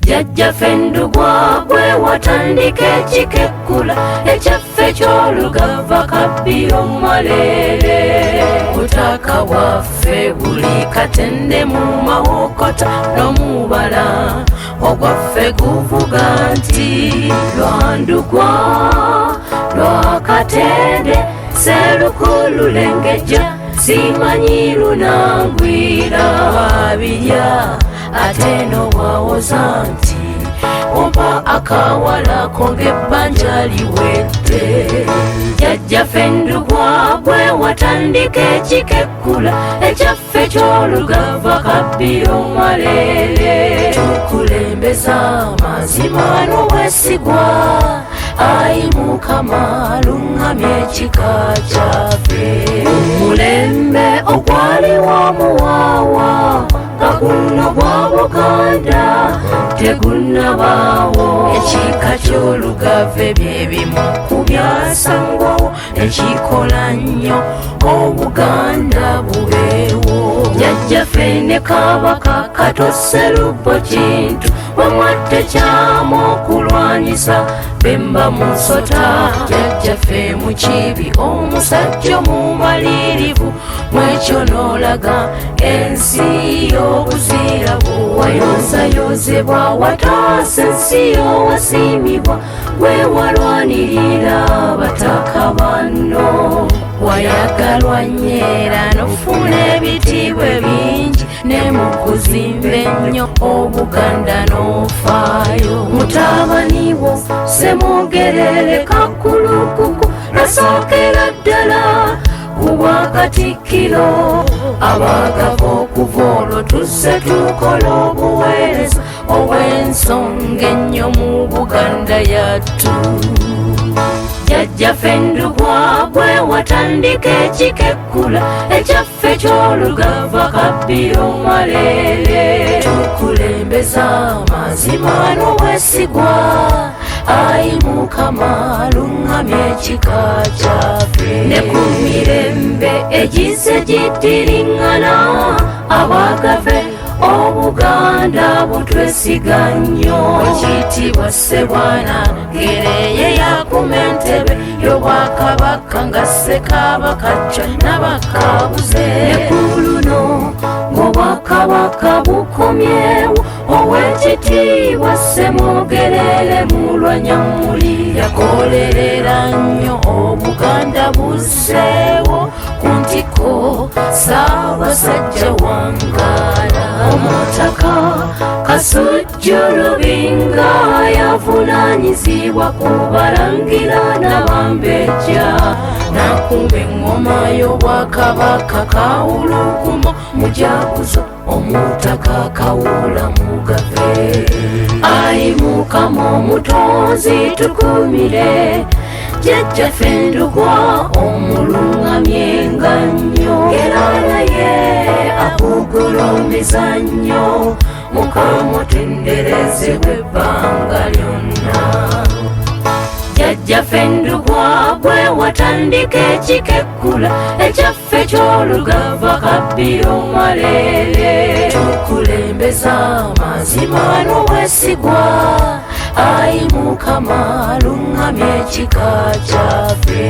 Jjajjaffe Ndugwa gwe watandika ekika ekkula ekyaffe ky'Olugava Kabbiro Maleere. Butaka bwaffe buli Katende mu Mawokota n'omubala ogwaffe guvuga nti lwa Ndugwa lwa Katende Sserukulu Lengejja simanyi lunangwira wabirya ate n'obwawoza nti ompa akawalako ng'ebbanja liwedde. Jjajjaffe Ndugwa gwe watandika ekika ekkula ekyaffe ky'Olugava Kabbiro Maleere. Tukulembeza amazima n'obwesigwa, ayi Mukama luŋŋamye ekika kyaffe. Omulembe ogwaliwo omuwaawa nga guno gwa Buganda tegunnabaawo. Ekika ky'Olugave bye bimu ku byasangwawo ekikola nnyo Obuganda bubeewo. Jjajjaffe ne Kabaka Kato Sserubo Kintu bamwatte kyamu okulwanyisa Bemba Musota. Jjajjaffe Mukiibi omusajja omumalirivu mwekyo n'olaga ensi y'obuzira bwo. Wayozayozebwa wataasa ensi yo wasiimibwa gwe walwanirira abataka banno. Wayagalwa nnyo era n'ofuna ebitiibwa ebingi ne mu kuzimba ennyo Obuganda n'ofaayo. Mutabani wo Ssemwogerere Kakulukuku nasookera ddala ku bwakatikkiro. Abagava okuva olwo tuzze tukola obuweereza obw'ensonga ennyo mu Buganda yattu. Jjajjaffe Ndugwa gwe watandika ekika ekkula ekyaffe ky'Olugava Kabbiro Maleere. Tukulembeza amazima n'obwesigwa, ayi Mukama luŋŋamye ekika kyaffe. Ne ku mirembe egize giddiriŋŋana abagave Obuganda butwesiga nnyo. Ekitiibwa Ssebwana Ngereye yakuma entebe y'Obwakabaka nga Ssekabaka Chwa n'abakabuze. Ne ku luno ng'Obwakabaka bukomyewo Oweekitiibwa Ssemwogerere Mulwanyammuli yakolerera nnyo Obuganda buzzeewo ku ntiko. Ssaabasajja wangaala. Omutaka Kasujju Lubinga yavunaanyizibwa ku balangira n'abambejja n'akumba eŋŋoma y'Obwakabaka Kawulugumo Mujaguzo Omutaka Kawula Mugave. Ayi Mukama omutonzi tukumire Jjajjaffe Ndugwa omuluŋŋamyenga nnyo era naye akugulumiza nnyo. Mukama otenderezebwa ebbanga lyonna. Jjajjaffe Ndugwa gwe watandika ekika ekkula ekyaffe ky'Olugava Kabbiro Maleere. Tukulembeza amazima n'obwesigwa, ayi Mukama luŋŋamye ekika kyaffe.